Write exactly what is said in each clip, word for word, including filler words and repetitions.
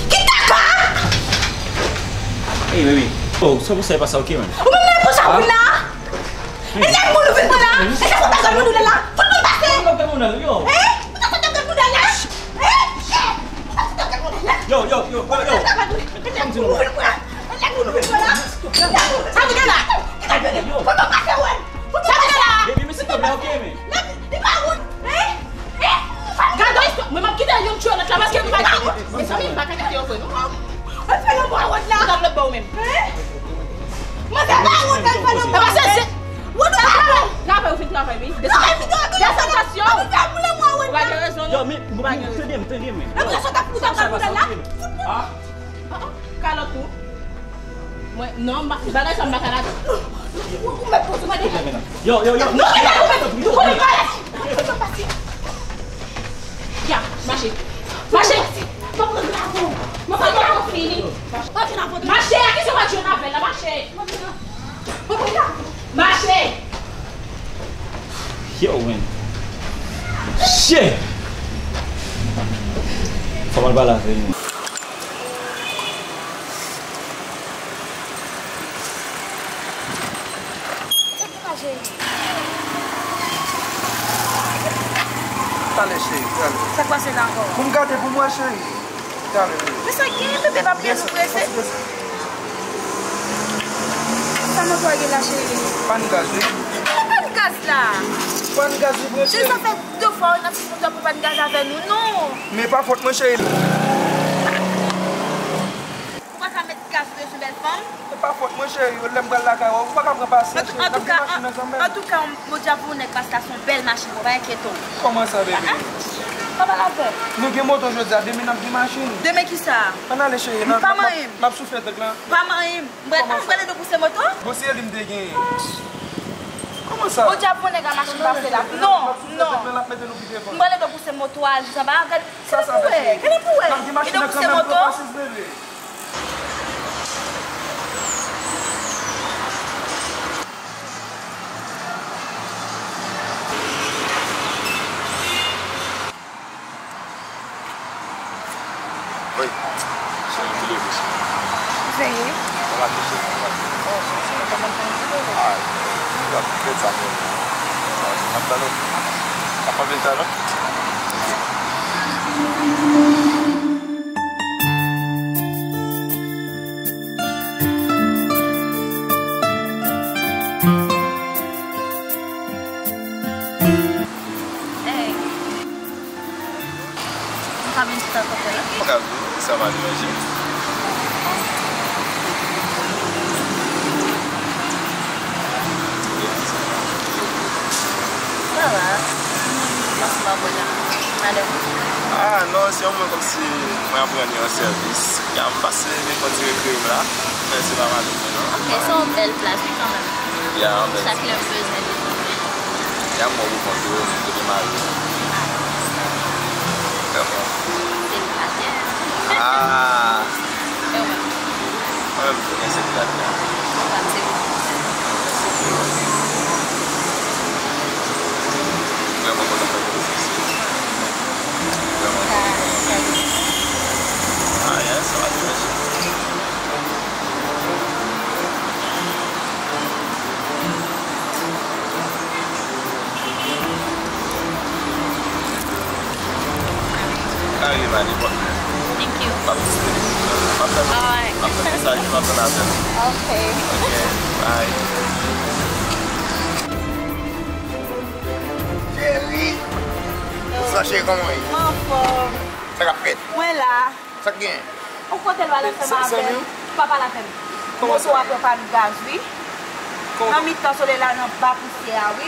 Kitaka! Hey, baby. Oh, sa pou sa e pa sa, ok, man? Ou menm nan pou sa, ah, vin la? E nèg moun ou vin pran la? E se pou ta zòn moun ou la? Fout moun pase! Fout moun pase! Hein? Pou ta zòn moun la? Hein? Hein? Pou ta zòn moun la? Yo, yo, yo, yo, yo. Sa vin la? Sa vin la? Pou nou pase, wè. Pou nou pase la? Baby, men silvouplè, ok, men. Li pa wont. Hein? Hein? Gade, mwen m ap kite youn tchwe lòt la, paske m pa ka. Mezanmi, m pa ka kite yo vre, non. Ou fè lanmou a wont la. Gad lòt bò ou menm. Hein? Mwen fè pa wont, fè lanmou a wont. Travay, travay, ou fin travay, wi. Desantasyon. Ou pa gen rezon, non. Yo, men, ou pa gen rezon. Tande m, tande m. Sa sa pase, ok, men. Ah. Kalòt ou? Mwen, non, m pa, bagay sa m pa ka ladan. Ou mèt poze mande. Yo, yo, yo. Non, non, non, non, non, non, non, non. Ya, mache. Mache. Mwen pran drapo. Mwen pran drapo fini. Mache, a ki sa w ap jwe avè l la? Mache. Mache! Yo, man. Shit! Fò m al pale avè l. Talè, cheri, talè. Sa k pase la ankò? Pou m gade pou m wè, cheri. Talè, bebe. Men sa k genyen, bebe, pa bliye nou prese. Sa moto a gen la, cheri? Pann gaz, wi. Ki pann gaz la? Pann gaz, wi, prese. Deja fè de fwa, n ap di moto a pou pann gaz avè nou, non. Men pa fòt mwen, cheri. Ou pa ka met gaz sou bèl fanm. Se pa fòt mwen, cheri. Lè m pral lakay ou, ou pa ka pran pasyans, cheri. N ap gen machin nan kanmenm. Antouka, Bondye ap voye nèg paske se yon bèl machin, ou pa enkyete w. Kòman sa, bebe? Ah, ah. Pa pale avè m. Nou gen moto jodi a, demen n ap gen machin. Demen kisa? Ann ale, cheri. M pa manyen m. M ap soufle tank lan. Pa manyen m. M pral, m pral ede w pouse moto? Bon, se li m te genyen. Kòman sa? Bondye ap voye nèg a machin pase la. Non, non. M ap soufle tank lan, l ap mete nou pi devan. M pral ede w pouse moto a jis anba. Gad, sa sa fè, cheri? Gade pou wè. N ap gen machin nan kanmenm, pran pasyans, bebe. Wi. Cheri, m vle vre, cheri. Veye. Kòman te, cheri? Kòman te? Oh, cheri, kòman te? Ah, m ap fè sa, men. N ap tann ou. N ap fè sa, non? Hey. Ou ka vin chita kote la? Mwen ka vin, sa pa deranje. Sa va? Kòman w ye? Madanm ou? Ah, non, se yon moun kòmsi mwen ap rann yon sèvis. Ya, m pase vin fè yon ti rekreye m la. Men se pa madanm mwen, non. Ok, se yon bèl plas, wi, kanmenm. Ya, yon bèl. Chak lè m bezwen li. Ya, m wè w konn tou, m te gen mari. Kòman? Selibatè. Ah. E ou menm? Mwen menm tou, mwen selibatè. Ou pa t selibatè? Vrèman kontan fè konesans ou. Vrèman. Sa, sa. Ah, yes, sa va trè byen. Ka rive a nenpòt lè. Thank you. M ap disponible. M ap tann, alright, m ap tann mesaj ou, m ap tann apèl ou. Ok. Ok, bye. Cheri! Sa cheri, kòman w ye? Mwen anfòm. Sa k ap fèt? Mwen la. Sa k gen? Ou kote l pral ansanm avè m? Pa pale avè m. Moto a pran pann gaz, wi. Nan mitan solèy la, nan ba pousyè a, wi.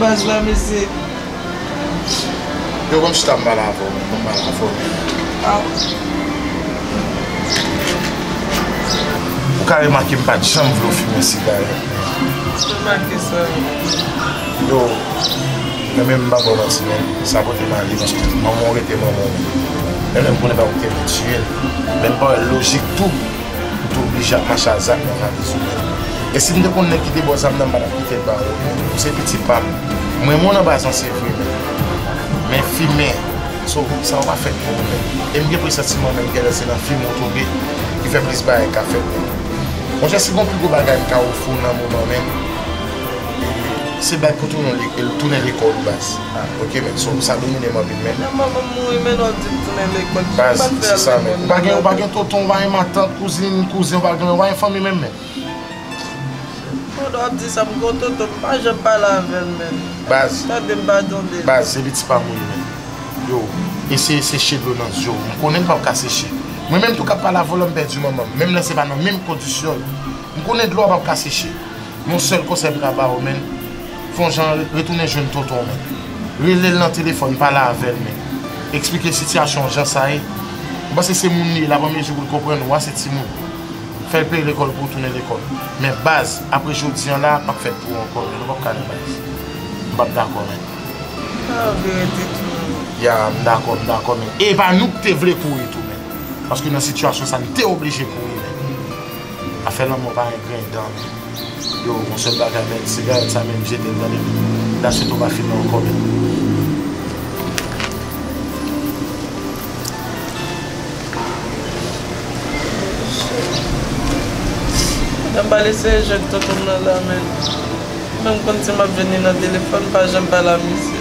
baz la, mesye. Yo, ban m chita m pale avè w, ban m pale avè w. Ah. Ou ka remake m pa t janm vle w fimen sigarèt. Remake sa. Yo, mwen menm m pa ba w manti, men sa pote m ale, paske manman w rete manman w. Men menm konnen pa ou te vle tiye l. Men m pa wè l lojik tou. Ou te oblije ap mache a zam nan valiz ou menm. E si m te konn nèg ki te ba w zam nan, m pa t ap kite l ba ou. Ou se pitit pa m. M renmen w nan baz lan, se vre, men, men fimen, so, sa yo pa fèt pou ou menm. E m gen presantiman menm genlè se nan fimen w tonbe ki fè plis bagay ka fèt menm. Monchè, si gon pi gwo bagay m ka ofri w nan moman menm, se bay pou tounen le- tounen lekòl ou baz. Ah, ok, men, so, sa domine m anpil menm. Nan manman m mouri, men w ap di m tounen lekòl. Baz, se sa menm. Ou pa gen, ou pa gen tonton, ou pa gen matant, kouzin, kouzen, ou pa gen, ou pa gen fanmi menm, men. Pandan w ap di sa, m gon tonton, m pa janm pale avè l, men. Baz. Tande m pa tande l. Baz, se pitit pa m ou ye, men. Yo, eseye seche dlo nan zye w. M konnen l p ap ka seche. Mwen menm tou k ap pale avè w la, m pèdi manman m. Menm lè se pa nan menm kondisyon l. M konnen dlo a p ap ka seche. Yon sèl konsèy m ka ba w, men. Fè yon jan re- retounen jwenn tonton w, men. Rele l nan telefòn, pale avè l, men. Eksplike sitiyasyon w jan sa ye. M panse se moun li ye, l ap anmeji pou l konprann ou a se timoun. Fè l peye lekòl pou w tounen lekòl. Men baz, apre jodi a la, p ap fèt pou ou ankò, men nou p ap ka nan baz. M p ap dakò, men. Ah, verite tou, non. Ya, m dakò, m dakò, men. E pa nou k te vle kouri tou, men. Paske nan sitiyasyon sa, n te oblije kouri, men. Afè lanmò pa gen grenn dan, men. Yo, yon sèl bagay, men, sigarèt sa, men, jete l, tande. Daswit ou pa fimen ankò, men. Pandan m pale se jwenn tonton m nan la, men. Menm konn si m ap jwenn li nan telefòn, m pa janm pale a misye.